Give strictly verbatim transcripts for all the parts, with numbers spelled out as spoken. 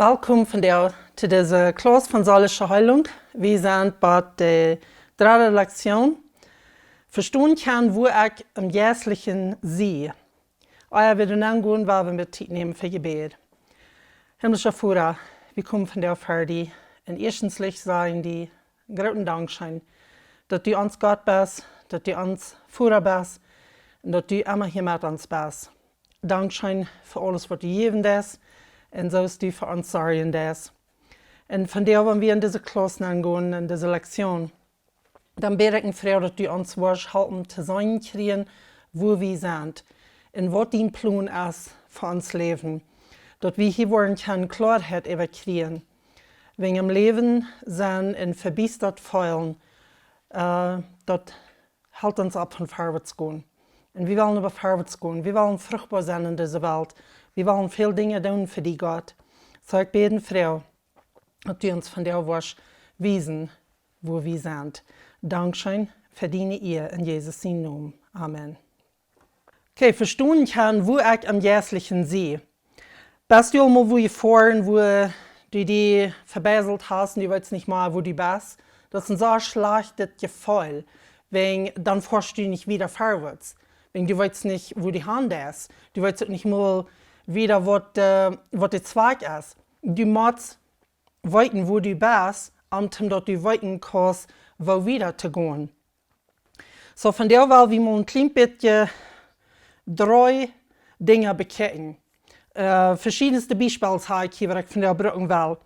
Welkom vondoag to dise Klauss von seelische Heilunk. Wie sent bie de dredde Lektion. Vestonen kjennen, wua ekj em Jeistlichen sie. Ea wie doa nengonen, well wie Tiet nämen fa Jebäd. Himmlischa Voda, wie komen vondoag ver die. Un ieeschtens well wie die een grooten Dank sajen, daut du ons Gott best, daut du ons Voda best un daut du emma hia met ons best. Dank fa aules, waut du jejäft hast un soo aus du fa ons sorjen deist. Un vondoag, wan wie en dise Klauss nengonen, en dise Lektion, dan bäd ekj, Voda, daut du ons woascht halpen to seenen kjrieen, wua wie sent un waut dien Plon es fa ons Läwen. Daut wie hia woaren kjeene Kloarheit äwa kjrieen. Wäajen em Läwen sennen un vebiestat feelen, äh, daut helt ons auf von verwoats gonen. Un wie wellen oba verwoats gonen. Wie wellen fruchtboa sennen en dise Welt. Wie wellen väl Dinja doonen fa die, Gott. Soo ekj bäd, Voda, daut du ons vondoag woascht wiesen, wua wie sent. Dank fa diene Ea en Jesus sienen Nomen. Amen. Okay, vestonen kjennen, wua ekj em Jeistlichen sie. Best du aul mol wua jefoaren, wua du die vebieselt hast un du weetst nich mea, wua du best? Daut es een sea schlajchtet Jefeel, wäajen dan foascht du nich wieda verwoats. Wäajen du weetst nich, wua du han deist. Du weetst uk nich mol wieda, waut, äh, waut de Zweck es. Du motst weeten, wua du best, om daut du weeten kaust, wua wieda to gonen. Soo, vondoag well wie mol een kjlien bät dree Dinja bekjikjen. Äh, veschiedne Biespels hab ekj hia, waut ekj vondoag brucken well.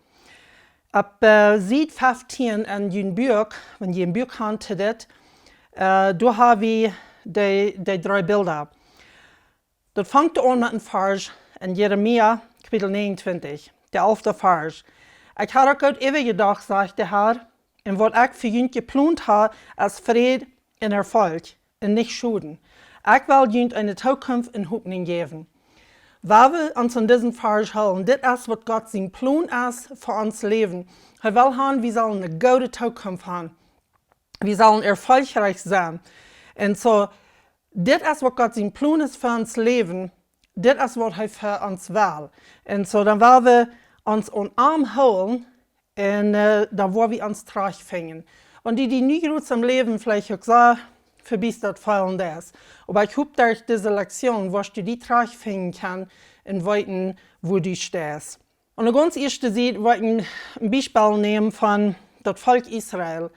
Opp, äh, Sied feftieen en jun Buak, wan jie een Buak han, dit, äh, doa hab wie dee, dee dree Bilda. Daut fangt aun met een Varsch en Jeremia, Kapitel negenuntwintich, de alfte Varsch. Ekj hab uk goot äwajedocht, sajcht de Herr, un waut ekj fa junt jeplont hab, es Fräd un Erfolg un nich Schoden. Ekj well junt eene Tookunft un Hopninj jäwen. Wan wie ons aun disen Varsch hoolen, dit es, waut Gott sien Plon es fa ons Läwen. Hee well han, wie sellen eene goode Tookunft han. Wie sellen erfolgreich sennen. Un soo, dit es, waut Gott sien Plon es fa ons Läwen. Dit es, waut hee fa ons well. Un soo, dan well wie ons aun am hoolen un, äh, dan woa wie ons trajchtfinjen. Wan du die nu jrods em Läwen veleicht uk soo vebiestat feelen deist. Oba ekj hop, derch dise Lektion woascht du die trajchtfinjen kjennen un weeten, wua du steist. Aun de gaunz ieeschte Sied well ekj een, een Biespel nämen von daut Volkj Israel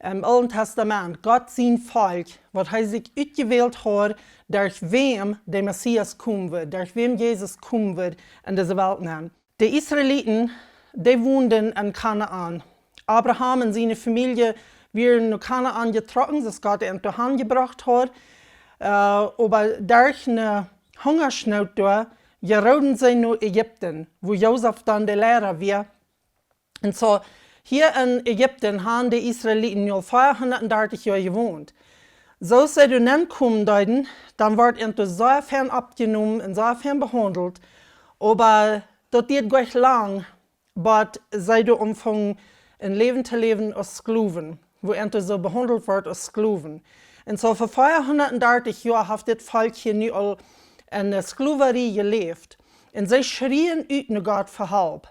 em Oolen Tastament. Gott sien Volkj, waut hee sikj utjewält haud, derch wäm de Messias komen wudd, derch wäm Jesus komen wudd en dise Welt nenn. De Israeliten, dee wonden en Kanaan. Abraham un siene Famielje wieren no Kanaan jetrocken, soo aus Gott an doa han jebrocht haud. Äh, oba derch eene Hungasnoot doa, jeroden see no Ägipten, wua Josef dan de Liera wia. Un soo, hia en Ägipten han de Israeliten nu aul veahundatdartich Joa jewont. Soo aus see doa nenkomen deeden, dan wort an doa sea fein oppjenomen un sea fein behaundelt. Oba daut dieed nich lang, bat see doa aunfungen een Läwen to läwen aus Sklowen, wua an doa soo behaundelt wort aus Sklowen. Un soo fa veahundatdartich Joa haft dit Volkj hia nu aul en, äh, Sklowerie jeläft. Un see schrieen ut no Gott fa Help.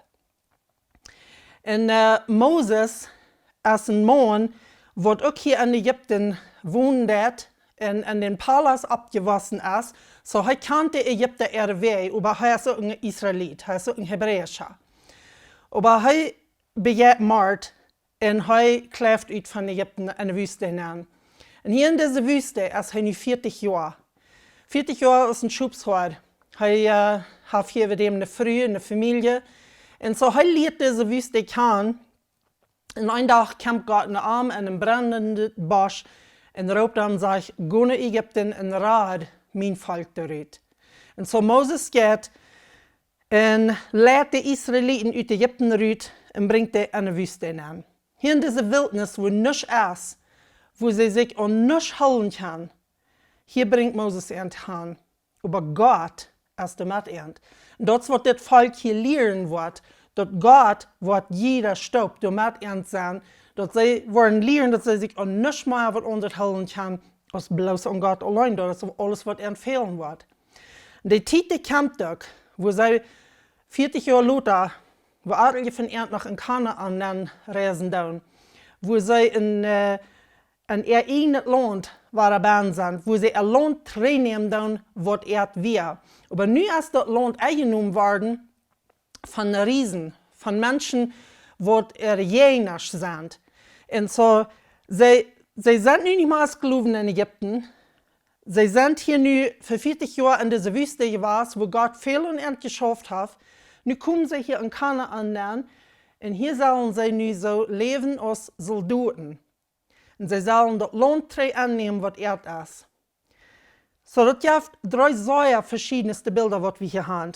Un, äh, Moses es een Maun, waut uk hia en Ägipten wonen deed un en dän Palas oppjewossen es. Soo, hee kjant de Ägipta äare Wäaj, oba hee es uk een Israelit, hee es uk een Hebräischa. Oba hee bejeit Mord un hee kjricht ut von Ägipten en de Wüste nenn. Un hia en dise Wüste es hee nu vieetich Joa. Vieetich Joa aus een Schopshoad. Hee, äh, haft hia met am eene Fru un eene Famielje. Un soo, hee lieet dise Wüste kjanen. Un een Dach kjemt Gott no am en een brennendet Bosch un roopt am, sajcht: "Go no Ägipten un rad mien Volkj doa rut." Un soo Moses jeit un leit de Israeliten ut Ägipten rut un brinjt dee en de Wüste nenn. Hia en dise Wiltnis, wua nuscht es, wua see sikj aun nuscht hoolen kjennen, hia brinjt Moses an han. Oba Gott es doa met an. Un daut es, waut dit Volkj hia lieren woat, daut Gott woat jieda Stoop doa met an sennen, daut see woaren lieren, daut see sikj aun nuscht mea waut aundasch hoolen kjennen, aus bloos aun Gott auleen. Daut es aules, waut an fälen woat. De Tiet, dee kjemt uk, wua see vieetich Joa lota woo atelje von an noch en Kanaan nenn reisen doonen, woo see en, äh, en äa eejnet Launt wieren benne sent, woo see äa Launt trigjnämen doonen, waut äa wia. Oba nu es daut Launt enjenomen worden von Riesen, von Menschen, waut äare Jäajenasch sent. Un soo, see, see sent nu nich mea Sklowen en Ägipten. See sent hia nu fa vieetich Joa en dise Wüste jewast, wua Gott väl aun an jeschauft haft. Nu komen see hia en Kanaan nenn. Un hia sellen see nu soo läwen aus Soldoten. Un see sellen daut Launt trigj ennämen, waut äa es. Soo, daut jeft dree sea veschiedne Bilda, waut wie hia haben.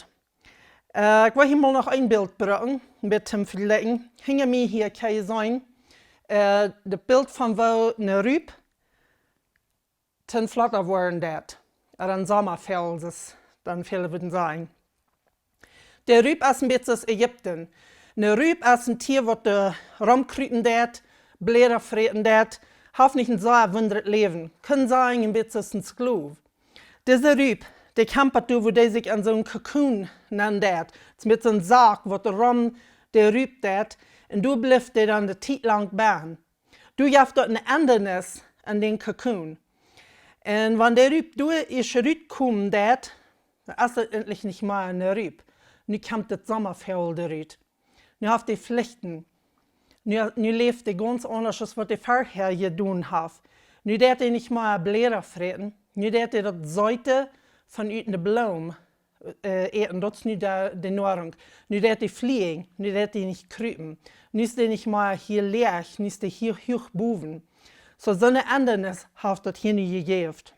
Äh, ekj well hia mol noch een Bilt brucken, een bät to vejlikjen. Hinja mie hia kjenn jie seenen, äh, daut Bilt von woo ne Rup to een Flatta woaren deit. Ooda een Sommaväajel, soo aus dan väle wudden sajen. De Rup es een bät soo aus Ägipten. Ne Rup es een Tia, waut doa romkrupen deit, Bläda fräten deit, haft nich een sea wundaboaret Läwen. Kaun sennen een bät soo aus een Sklow. Dise Rup, dee kjampat doa, wua dee sikj en soon Kokon nenn deit. Daut es met soon Sak, waut rom de Rup deit. Un doa blift dee dan de Tiet lang benne. Doa jeft daut ne Endanis en dän Kokon. Un wan de Rup doa ieescht rutkomen deit, dan es daut endlich nich mea ne Rup. Nu kjemt daut Sommaväajel doa rut. Nu haft dee Flichten. Nu, nu läft dee gaunz aundasch aus waut dee verhäa jedonen haft. Nu deit dee nich mea Bläda fräten. Nu deit dee daut Seete von uten de Bloom, äh, äten. Daut es nu de, de Noarunk. Nu deit dee flieejen. Nu deit dee nich krupen. Nu es dee nich mea hia läach. Nu es dee hia huach bowen. Soo, soone Endanis haft daut hia nu jejäft.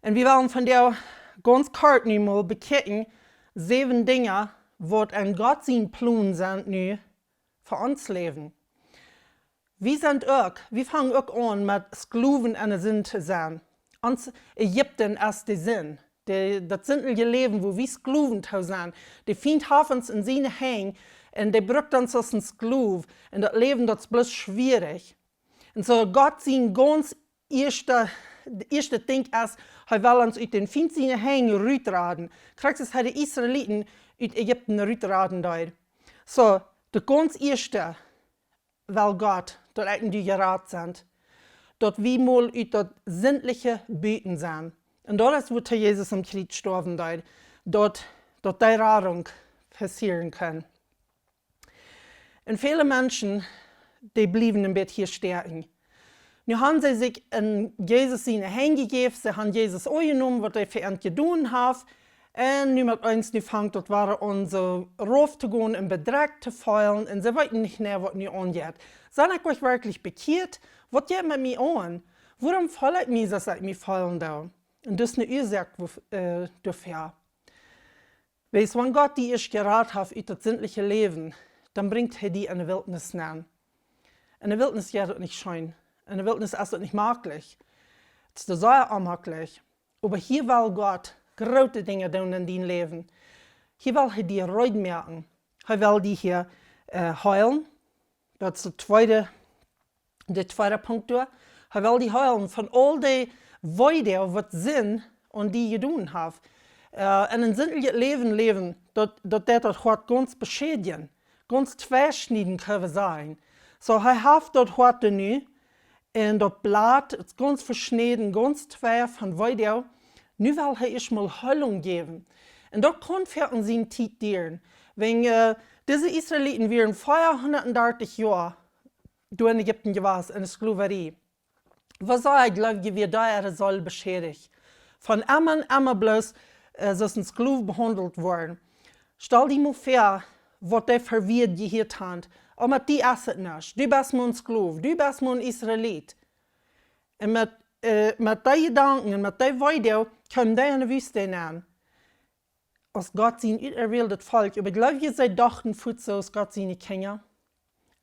Un wie wellen vondoag gaunz kort nu mol bekjikjen, säwen Dinja, waut en Gott sien Plon sent nu fa ons Läwen. Wie sent uk, wie fangen uk aun met Sklowen en de Sind to sennen. Ons Ägipten es de Sind. De, daut sindje Läwen, wua wie Sklowen to sent. De Fient haft ons en siene Henj un dee brukt ons aus een Sklow. Un daut Läwen, daut es bloos schwierich. Un soo Gott sien gaunz ieeschtet, daut ieeschte Dinkj es, hee well ons ut dän Fient siene Henj rutraden. Krakjt soo aus hee de Israeliten ut Ägipten rutraden deed. Soo, daut gaunz ieeschte well Gott, daut ekj un du jerat sent. Daut wie mol ut daut sindlije buten sent. Un daut es, wuatoo Jesus aum Kjriez jestorwen deed. Daut, daut dee Radunk passieren kaun. Un väle Menschen, dee bliewen een bät hia stäakjen. Nu haben see sikj en Jesus siene Henj jejäft, see haben Jesus aunjenomen, waut hee fa an jedonen haft. Un nu met eens, nu fangt daut wada aun soo rauf to gonen un bedrekjt to feelen. Un see weeten nich mea, waut nu aunjeit. Sie ekj werkjlich bekjieet? Waut jeit met mie aun? Wuarom feel ekj mie soo, aus ekj mie feelen doo? Un daut es ne Uasoak, wua-, äh, doafäa. Weetst, wan Gott die ieescht jerat haft ut daut sindlije Läwen, dan brinjt hee die en de Wiltnis nenn. En de Wiltnis jeit daut nich scheen. En de Wiltnis es daut nich maklich. Daut es sea onmaklich. Oba hia well Gott groote Dinja doonen en dien Läwen. Hia well hee die reed moaken. Hee well die hia, äh, heelen. Daut es de tweede de tweede Punkt doa. Hee well die heelen von aul de Weedoag, waut Sind aun die jedonen haft. Äh, en een sindlichet Läwen läwen, daut, daut deit daut Hoat gaunz beschädjen, gaunz tweschnieden, kjenn wie sajen. Soo, hee haft daut Hoat nu, un daut Blaut es gaunz veschnäden, gaunz twei von Weedoag. Nu well hee ieescht mol Heelunk jäwen. Un daut kaun fa ons siene Tiet dieren. Wan, äh, dise Israeliten wieren vierhundertdreißig Joa doa en Ägipten jewast, en de Sklowerie. Waut saj ekj, jleew ekj, wia doa äare Seel beschädicht. Von emma un emma bloos, äh, soo aus een Sklow behaundelt woaren. Stal die mol väa, waut dee fa Wieed jehieet haben. Oba met die es et nuscht. Du best mau een Sklow, du best mau een Israelit. Un met, äh, met dee Jedanken un met dee Weedoag kjeemen dee en de Wüste nenn. Aus Gott sien uterwältet Volkj. Oba jleew jie, see dochten fuaz soo aus Gott siene Kjinja?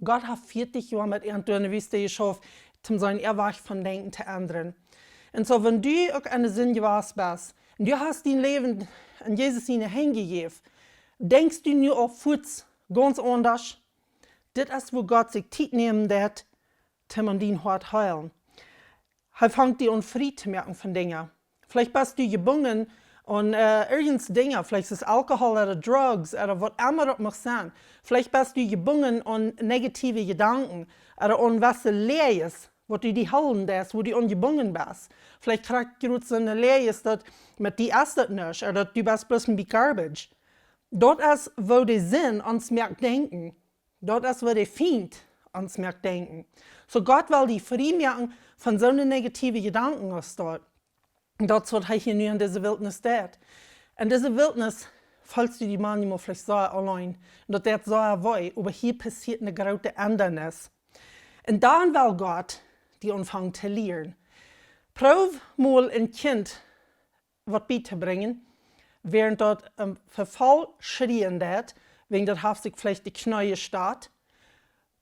Gott haft vieetich Joa met an doa en de Wüste jeschauft, om sienen Wajch von Denkjen to endren. Un soo, wan du uk en de Sind jewast best, un du hast dien Läwen en Jesus siene Henj jejäft, denkjst du nu aul fuaz gaunz aundasch? Dit es, wua Gott sikj Tiet nämen deit, om dien Hoat heelen. Hee fangt die aun frie to moaken von Dinja. Veleicht best du jebungen aun äh, irjent Dinja, veleicht es Alkohol ooda Drugs ooda waut emma daut mach sennen. Veleicht best du jebungen aun negative Jedanken ooda aun waut Läajes, waut du die hoolen deist, wua du aun jebungen best. Veleicht kjrichst du jrod soone Läajes, daut met die es daut nuscht, ooda daut du best bloos een bät garbage. Daut es, woo de Sind ons moakt denkjen. Daut es, woo de Fient ons moakt denkjen. Soo Gott well die frie moaken von soone negative Jedanken aus daut. Daut es, waut hee hia nu en dise Wiltnis deit. En dise Wiltnis feelst du die maunchmol veleicht soo auleen. Un daut deit soo wee, oba hia passieet eene groote Endrunk. Un dan well Gott die aunfangen to lieren. Proow mol een Kjint waut bietobrinjen, wäarent daut em Vefall schrieen deit, wäajen daut haft sikj veleicht de Kjnees jestat.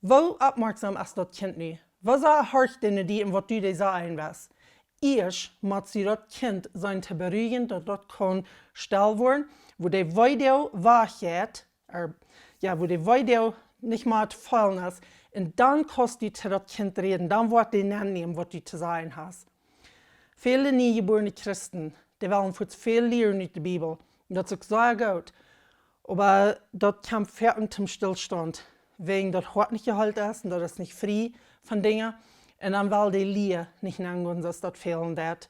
Woo oppmoakjsom es daut Kjint nu? Woo sea horcht dee no die un waut du dee sajen west? Ieescht motst du daut Kjint seenen to beruijen, daut daut kaun stell woaren, wua de Wee wajchjeit, ooda, jo, wua de Wee nich mea to feelen es, un dan kaust du to daut Kjint räden, dan woat dee aunnämen, waut du to sajen hast. Väle niejebuarne Christen, dee wellen fuaz väl lieren ut de Bibel. Un daut es uk sea goot. Oba daut kjemt foaken toom Stillstand, wäajen daut Hoat nich jeheelt es un daut es nich frie von Dinja. Un dan well de Lia nich aungonen, soo aus daut fälen deit.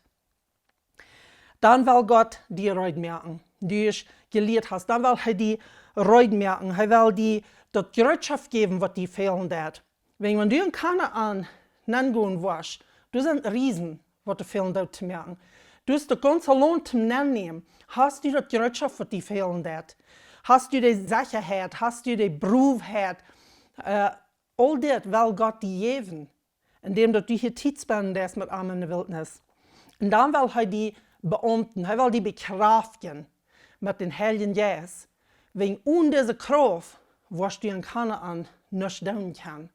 Dan well Gott die reed moaken, du es jelieet hast. Dan well hee die reed moaken. Hee well die daut Jereetschoft jäwen, waut die fälen deit. Wäajen wan du en Kanaan nengonen woascht, doa sent Riesen, waut die fälen doot to moaken. Du hast daut gaunze Launt toom nennämen. Hast du daut Jereetschoft, waut die fälen deit? Hast du de Sechaheit? Hast du de Broowheit? Äh, aul dit well Gott die jäwen, endäm daut du hia Tiet spenden deist met am en de Wiltnis. Un dan well hee die beaumten, hee well die bekjraftjen met dän Heiljen Jeist. Wäajen onen dise Krauft woascht du en Kanaan nuscht doonen kjennen.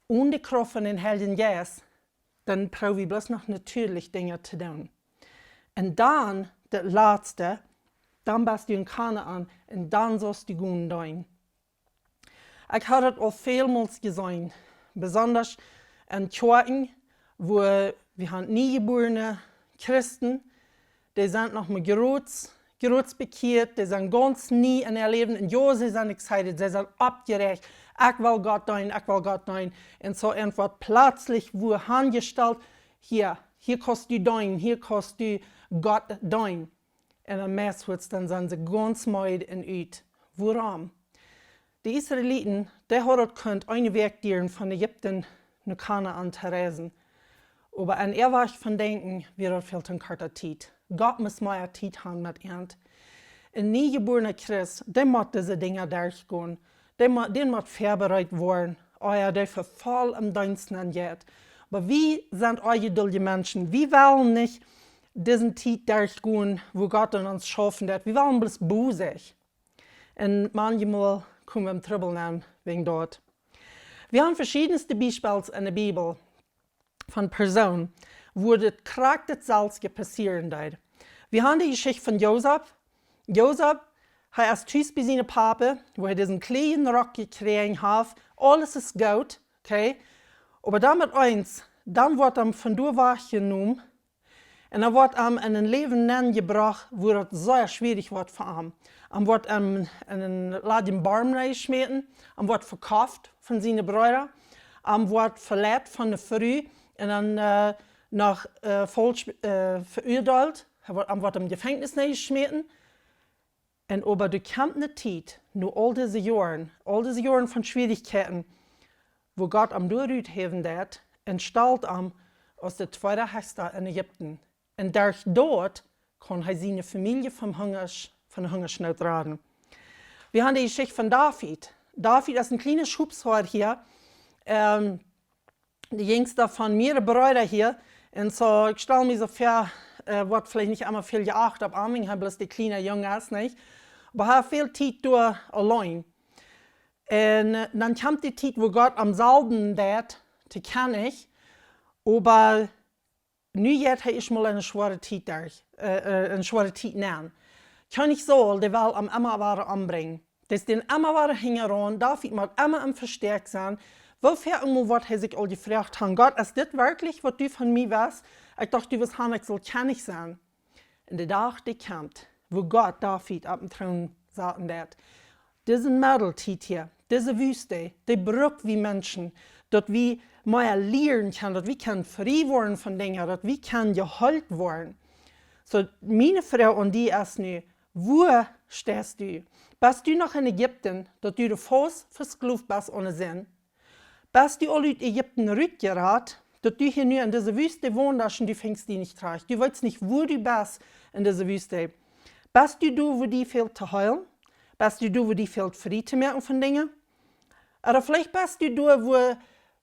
Onen de Krauft von dän Heiljen Jeist, dan proow wie bloos noch natieelich Dinja to doonen. Un dan, daut latste, dan best du en Kanaan un dan saust du gonen deenen. Ekj hab daut aul välmols jeseenen, besonda en Kjoakjen, wua wie han niejebuarne Christen, dee sent noch mau jrod, jrod bekjieet, dee sent gaunz nie en äa Läwen. Un jo, see sent excited, see sent oppjeräacht. Ekj well Gott deenen, ekj well Gott deenen. Un soo irjentwaut pletslich woat aunjestalt, hia, hia kaust du deenen, hia kaust du Gott deenen. Un dan meist woat, dan sent see gaunz meed un ut. Wuarom? De Israeliten, dee hauden daut kunt eene Wäakj dieren von Ägipten no Kanaan to reisen. Oba en äa Wajch von denkjen wia daut väl to korte Tiet. Gott must mea Tiet han met an. En niejebuarna Christ, dee mott dise Dinja derchgonen. Dee mo-, dee mott väabereit woaren, ea dee vefaulen em Deenst nenjeit. Oba wie sent onjeduldje Menschen. Wie wellen nich dise Tiet derchgonen, wua Gott en ons schaufen deit. Wie wellen bloos busy. Un maunchmol komen wie en Trubbel nenn wäajen daut. Wie han veschiedenste Biespels en de Bibel von Persoonen, wua dit krakjt daut selwje passieren deed. Wie han de Jeschicht von Josef. Josef, hee es tus bie sienen Papa, wua hee disen kjlienen Rock jekjräajen haft. Aules es goot, okay? Oba dan met eens, dan woat am von doa wajchjenomen. Un dan woat am en een Läwen nenjebrocht, wua daut sea schwierich woat fa am. Am woat am en een ladjen Borm nenjeschmäten, am woat vekoft von siene Breeda, am woat veleit von de Fru un dan, äh, noch, äh, faulsch, äh, veuadeelt. Hee woat, am woat em Jefenkjnis nenjeschmäten. Un oba doa kjemt ne Tiet, no aul dise Joaren, aul dise Joaren von Schwierichkjeiten, wua Gott am doa ruthäwen deit un stalt am aus de tweeda Heechsta en Ägipten. Un derch daut kaun hee siene Famielje vom Hungasch-, von de Hungaschnoot raden. Wie han de Jeschicht von David. David es een kjliena Schopshoad hia. Ähm, de jinjsta von miere Breeda hia. Un soo, ekj stal mie soo väa, äh, woat veleicht nich emma väl jeacht opp am, wiels hee bloos de kjliena Jung es, nich? Oba hee haft väl Tiet doa auleen. Un, äh, dan kjemt de Tiet, wua Gott am salwen deit to Kjennich, oba nu jeit hee ieescht mol en eene schwoare Tiet derch, äh, äh, eene schwoare Tiet nenn. Kjennich Saul, dee well am emma wada ombrinjen. Dee es dän emma wada hinjaraun, David mott emma em Vestäak sennen. Woo väl mol woat hee sikj aul jefroacht haben: Gott, es dit werkjlich, waut du von mie west? Ekj docht, du west haben, ekj sull Kjennich sennen. Un de Dach, dee kjemt, wua Gott David opp dän Troon saten deit. Dise Medeltiet hia, dise Wüste, dee bruck wie Menschen, daut wie mea lieren kjennen, daut wie kjennen frie woaren von Dinja, daut wie kjennen jeheelt woaren. Soo, miene Froag aun die es nu: Wua steist du? Best du noch en Ägipten, daut du doa faust vesklowt best aun de Sind? Best du aul ut Ägipten rutjerat, daut du hia nu en dise Wüste wonst un du finjst die nich trigj? Du weetst nich, wua du best en dise Wüste. Best du doa, wua die fält to heelen? Best du doa, wua die fält frie to moaken von Dinja? Ooda veleicht best du doa, wua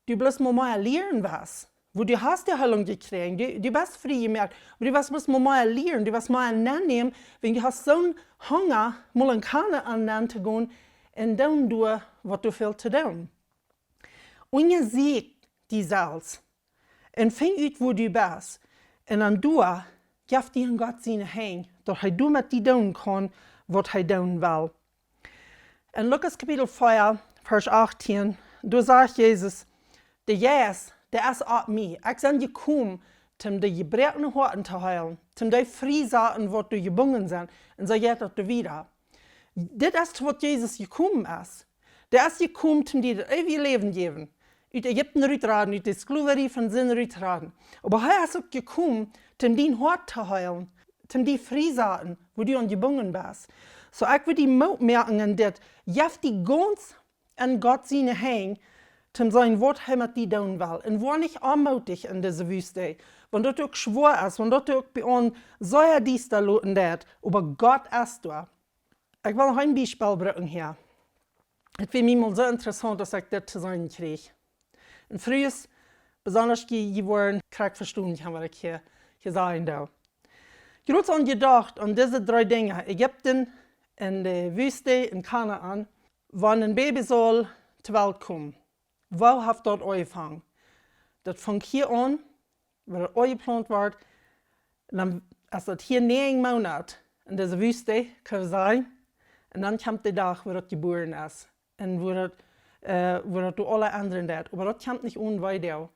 du bloos mol mea lieren west, wua du hast de Heilung jekjräajen, du, du best frie jemoakt, oba du west bloos mol mea lieren, du west mea nennämen, wiels du hast soon Hunga, mol en Kanaan nenn to gonen un doonen doa, waut doa fält to doonen. Unjasieekj die selfst un finj ut, wua du best. Un dan doa, jeff die en Gott siene Henj, daut hee doamet die doonen kaun, waut hee doonen well. En Lukas Kapitel vea, Varsch achtieen, doa sajcht Jesus: De Jeist, dee es opp mie. Ekj sie jekomen, om de jebroakne Hoaten to heelen, om dee frie to saten, waut doa jebungen sent, un soo jeit daut doa wieda. Dit es, waut Jesus jekomen es. Dee es jekomen, om die daut eewje Läwen jäwen, ut Ägipten rutraden, ut de Sklowarie von Sind rutraden. Oba hee es uk jekomen, om dien Hoat to heelen, om die frie to saten, wua du aun jebungen best. Soo, ekj well die Moot moaken en dit: Jeff die gaunz en Gott siene Henj, om to seenen, waut hee met die doonen well. Un woa nich onmootich en dise Wüste, wan daut uk schwoa es, wan daut uk bie ons sea diesta loten deit, oba Gott es doa. Ekj well noch een Biespel brucken hia. Et wia mie mol soo interessaunt, daut ekj dit to seenen kjrieech. Un Frues, besonda jie, jie woaren krakjt vestonen, waut ekj hia, hia sajen doo. Jie haben aun jedocht, aun dise dree Dinja, Ägipten, en de Wüste, en Kanaan, wan een Baby saul to Welt komen. Woo haft daut aunjefongen? Daut funk hia aun, wua daut aunjeplaunt wort. Un dan, aus daut hia näajen Moonat en dise Wüste, kaun wie sajen, un dan kjemt de Dach, wua daut jebuaren es. Un wua daut, äh, wua daut doa aule endren deit. Oba daut kjemt nich one Weedoag.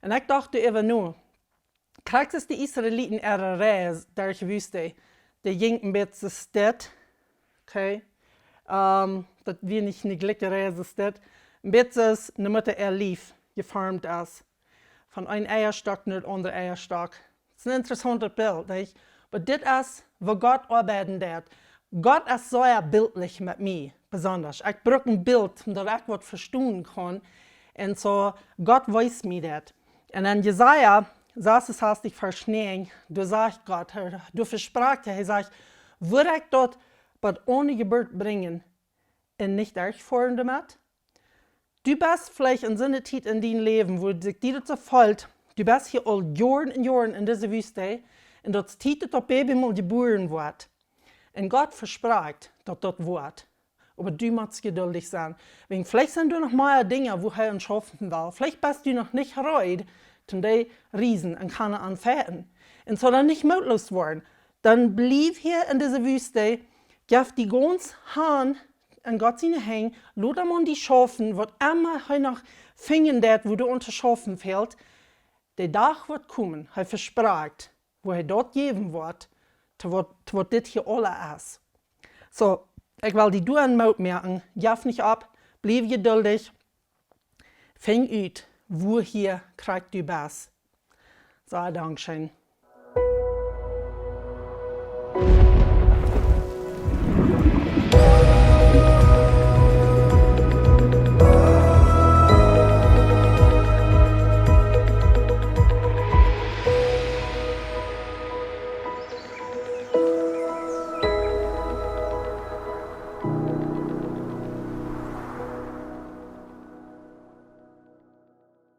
Un ekj docht doaräwa no, krakjt aus de Israeliten äare Reis derch de Wüste, dee jinkj een bät soo steit, okay? Ähm, daut wia nich ne jlikje Reis soo steit. Een bät soo aus ne Mutta äa Lief jeformt es. Von een Eiastock no dän aundren Eiastock. Daut es een interessauntet Bilt, nich? Oba dit es, woo Gott oabeiden deit. Gott es sea biltlich met mie, besonda. Ekj bruk een Bilt, daut ekj waut vestonen kaun. Un soo, Gott wiest mie daut. Un en Jesaja sasunsastich, Varsch näajen, doa sajcht Gott, hee, doa vesprakjt hee, hee sajcht: Wudd ekj daut bat one Jeburt brinjen un nich derchfoaren doamet? Du best veleicht en soone Tiet en dien Läwen, wua sikj die daut soo felt, du best hia aul Joaren un Joaren en dise Wüste, un daut es Tiet, daut daut Baby mol jebuaren woat. Un Gott vesprakjt, daut daut woat. Oba du motst jeduldich sennen. Wäajen veleicht sent doa noch mea Dinja, wua hee aun schaufen well. Veleicht best du noch nich reed, om dee Riesen en Kanaan to fechten. Un soo dan nich mootloos woaren. Dan bliew hia en dise Wüste, jeff die gaunz han en Gott siene Henj, lot am aun die schaufen, waut emma hee noch finjen deit, wua du aun to schaufen fält. De Dach woat komen, hee vesprakjt, wua hee daut jäwen woat, to waut, to waut dit hia aula es. Soo, ekj well die doa een Moot moaken, jeff nich opp, bliew jeduldich, finj ut, wua hia krakjt du best. Soo, dankscheen.